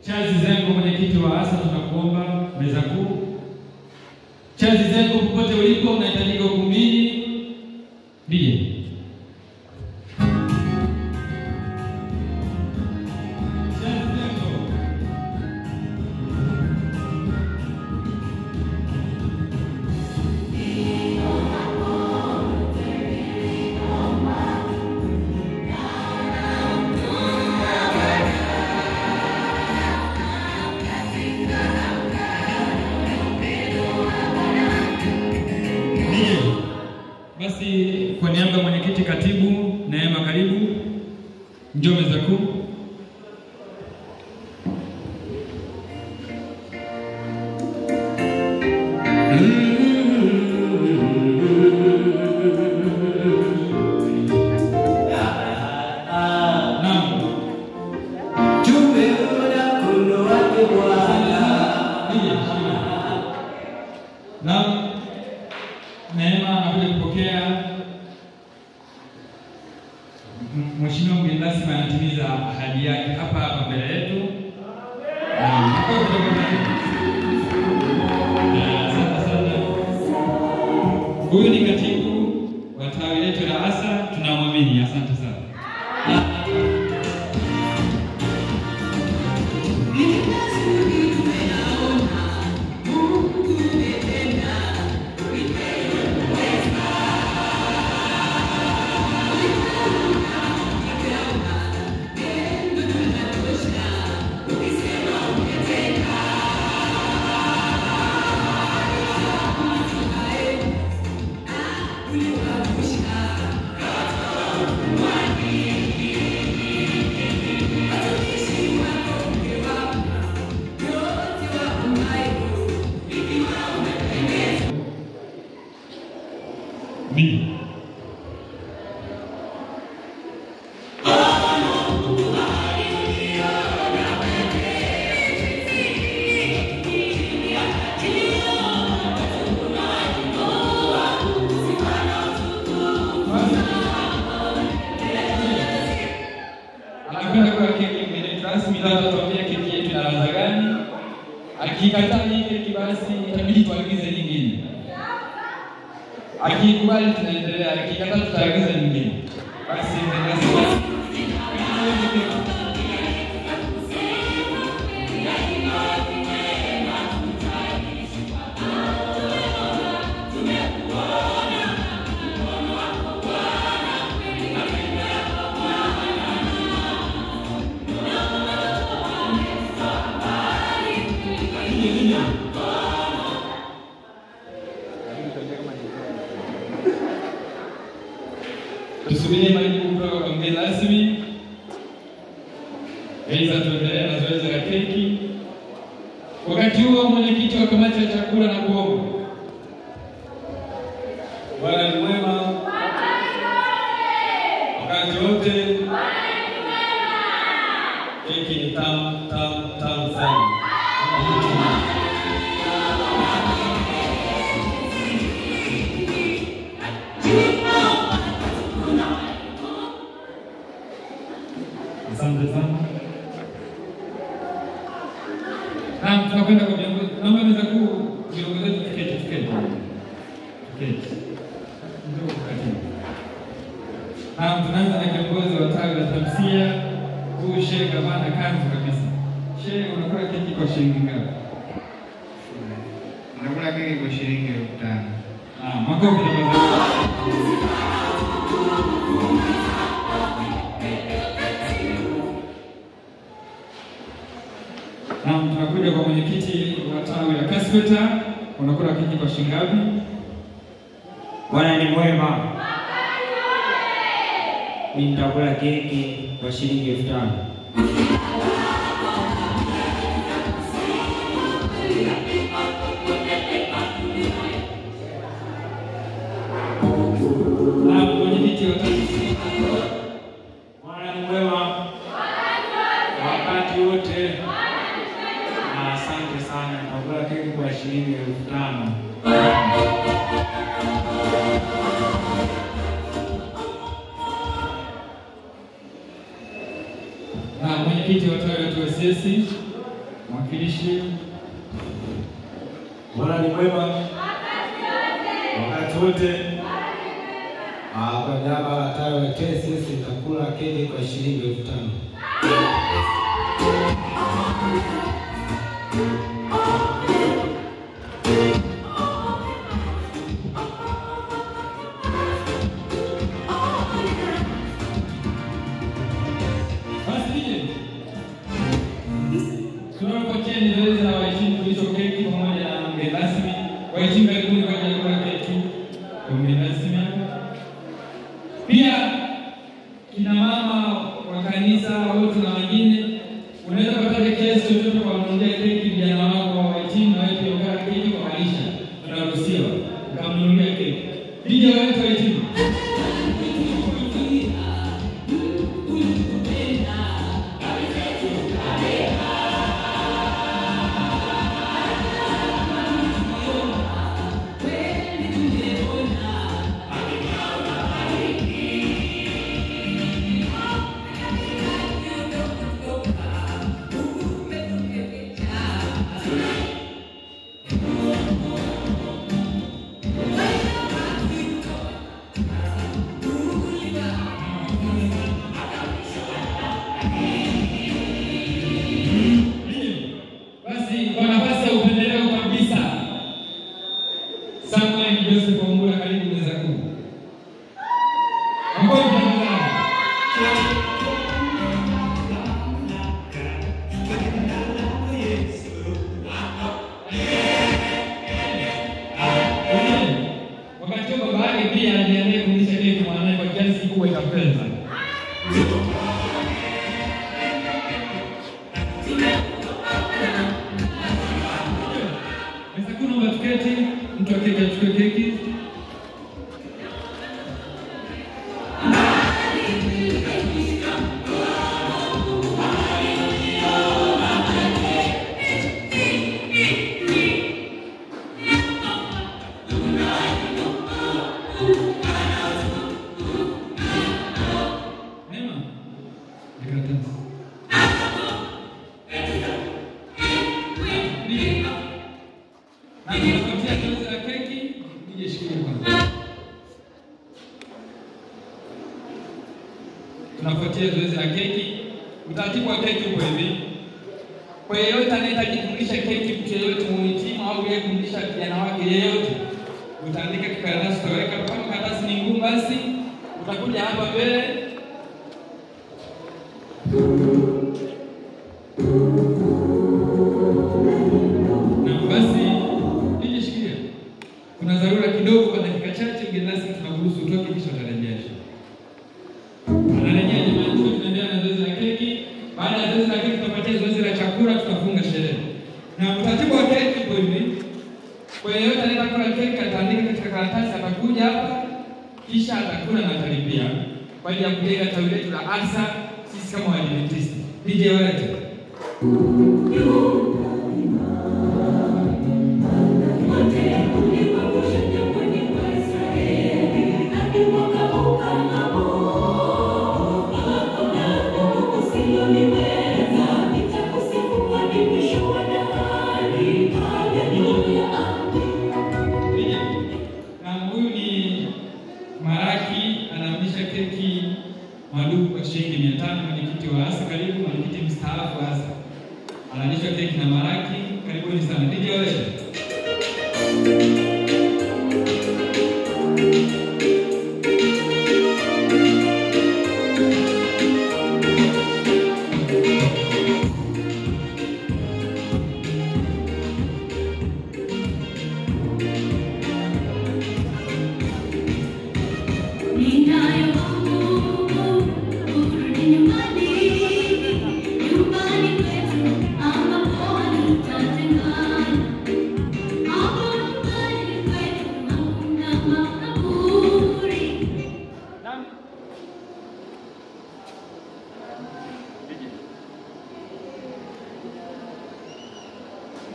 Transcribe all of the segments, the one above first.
Charles Zengo, mwenyekiti wa ASA, tunakuomba meza kuu. Charles Zengo, popote ulipo, unahitajika ukumbini. Ndiye. Charles Zengo. Basi kwa niaba ya mwenyekiti, katibu Neema, karibu njoo meza kuu. Naam. Tumeona mkono wake Bwana. Naam. Neema anakuja kupokea. Mheshimiwa mgeni rasmi anatimiza ahadi yake hapa hapa mbele yetu. Asante sana. Huyu ni katibu wa tawi letu la ASA, tunamwamini. Asante sana. B. Anakwenda kwa keki mgeni rasmi, leo atatuambia keki yetu ina ladha gani. Akikataa hii keki basi itabidi tuagize nyingine. Akikubali tunaendelea, akikataa tutaagiza nyingine. Basi mgeni rasmi. Tusubirie majibu kutoka kwa mgeni rasmi. Aidha tuendelee na zoezi la keki. Wakati huo mwenyekiti wa kamati ya chakula na kuomba. Bwana ni mwema wakati wote. Keki ni tamu tamu tamu sana. Asante sana. Naam, tunakwenda kwa viongozi. Naomba meza kuu viongozi wetu tuketi, tuketi. Tuketi. Ndio katibu. Naam, tunaanza na kiongozi wa tawi la Tamsia, huyu Shehe Gavana kanzu kabisa. Shehe, unakula keki kwa shilingi ngapi? Nakula keki kwa shilingi 5,000. Ah, makofi tafadhali. Naam, tunakuja kwa mwenyekiti wa tawi la Kasweta. Unakula keki kwa shilingi ngapi? Bwana ni mwema. Mimi nitakula keki kwa shilingi 5,000. Naam, mwenyekiti wa tawi. Bwana ni mwema wakati wote. Asante sana, nitakula keki kwa shilingi 5,000. Na mwenyekiti wa tawi la TSS. Mwakilishi. Bwana ni mwema wakati wote. Kwa niaba ya tawi la TSS nitakula keki kwa shilingi 5000. Basi nije. Tunapotia ni zoezi la wahitimu kulisha keki pamoja na mgeni rasmi. Wahitimu karibuni kwa ajili ya kula keki kwa mgeni rasmi hapa. Pia kina mama wa kanisa wote na wengine, unaweza kupata kiasi chochote kwa kununulia keki vijana wako wa wahitimu, na wewe pia ukala keki kwa maisha. Tunaruhusiwa ukamnunulia keki. DJ wetu wahitimu. Basi kwa nafasi ya upendeleo kabisa, Samuel Joseph Wambura, karibu meza kuu. Makofi tafadhali. Wakati huo baba yake pia anajiandaa kumlisha keki mwanae kwa kiasi kikubwa cha fedha. Meza kuu naomba tuketi, mtu wa keki achukue keki. Neema, ni karatasi. Na tunapatia zoezi la keki, nije shikilia kwanza. Tunafuatia zoezi la keki. Utaratibu wa keki uko hivi. Kwa yeyote anayehitaji kumlisha keki mtu yeyote muhitimu au yeye kumlisha kijana wake yeyote, utaandika kikaratasi, utaweka. Kama karatasi ni ngumu, basi utakuja hapa mbele. Na basi nije shikilia. Kuna dharura kidogo kwa dakika chache, mgeni rasmi tunakuruhusu utoke kisha utarejesha. Anarejea jamani, tuko tunaendelea na zoezi la keki. Baada ya zoezi la keki tutapatia zoezi la chakula, tutafunga sherehe. Na utaratibu wa keki uko hivi. Kwa yeyote anayetaka kula keki ataandika katika karatasi, atakuja hapa kisha atakula na atalipia kwa ajili ya kujenga tawi letu la ASA sisi kama Waadventista. DJ wetu. Na huyu ni Maraki anamlisha keki Maduku kwa shilingi 500. Mwenyekiti wa ASA, karibu. Mwenyekiti mstaafu wa ASA analisha keki na Maraki, karibuni sana. DJ wewe.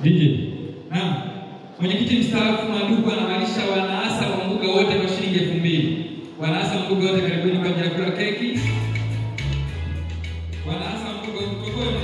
DJ. Naam. Mwenyekiti mstaafu Maduku anawalisha wanaasa wa Mbuga wote kwa shilingi 2000. Wanaasa Mbuga wote karibuni kwa ajili ya kula keki. Wanaasa Mbuga mkokoni.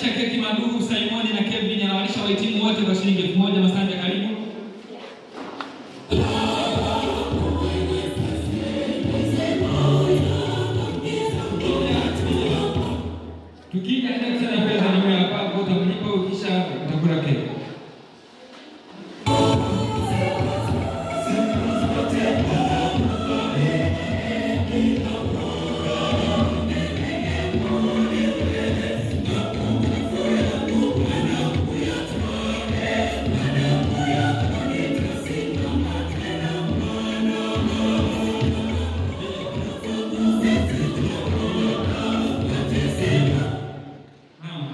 anamlisha keki Maduhu, Simoni na Kevin, anawalisha wahitimu wote kwa shilingi 1000. Masanja, karibu. Tukija anayekusanya fedha ni huyu hapa, kwa utamlipa ukisha utakula keki.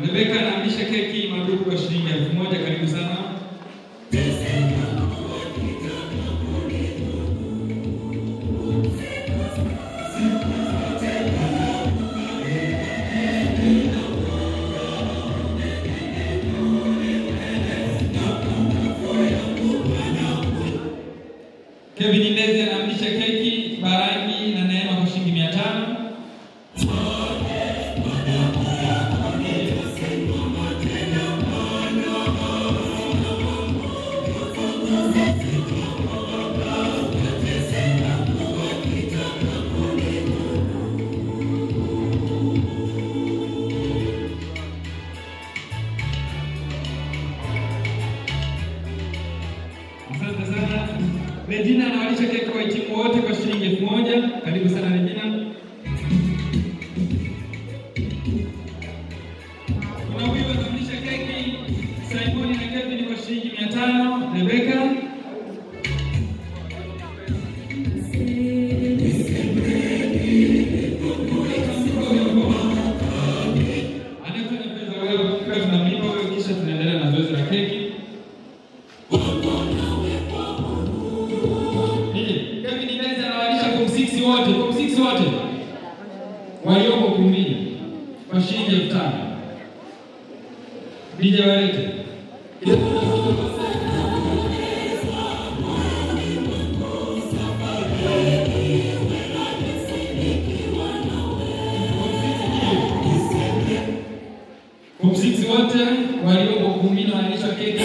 Rebeka anamlisha keki Maduhu kwa shilingi 1000. Karibu sana. Kevin Ndezi anamlisha keki Barangi na Neema kwa shilingi 500. Asante sana. Regina anawalisha keki wahitimu wote kwa shilingi 1000. Karibu sana Regina. Kuna huyu anamlisha keki Simoni na Kevin kwa shilingi 500. Rebeka. Anayefanya fedha wewe, tunamlipa wewe kisha tunaendelea na zoezi la keki. Kevin Ndezi anawalisha form 6 wote, form 6 wote walioko ukumbini kwa shilingi 5000. DJ walete. Form 6 wote walioko ukumbini wanalisha keki.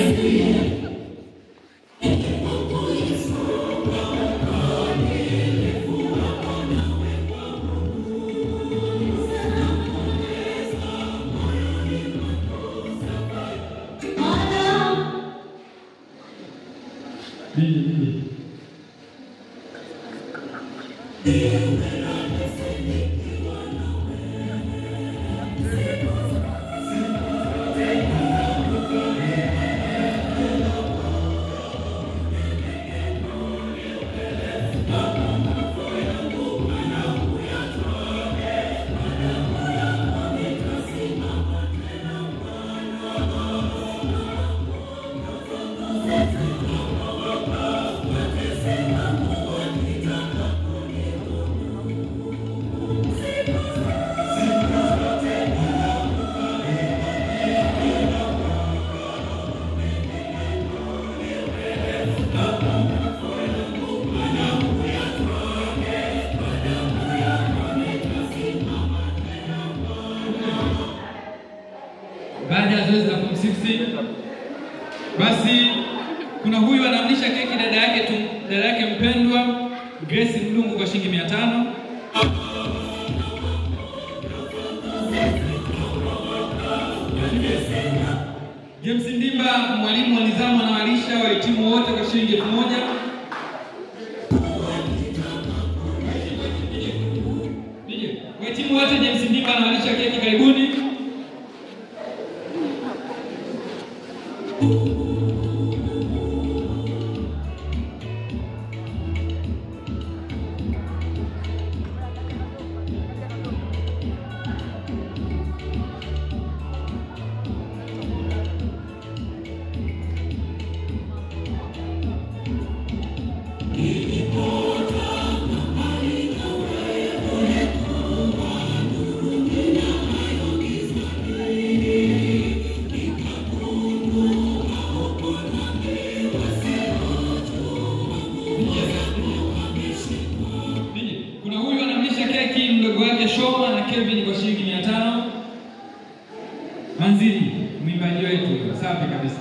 Baada ya zoezi la form 6, basi kuna huyu anamlisha keki dada yake mpendwa Grace Mlungu kwa shilingi 500. James Ndimba, mwalimu wa nidhamu, anawalisha wahitimu wote kwa shilingi 1000. Wahitimu wote James Ndimba anawalisha keki, karibuni. Mdogo wake Shoma na Kevin kwa shilingi 500. Manzini. Safi kabisa.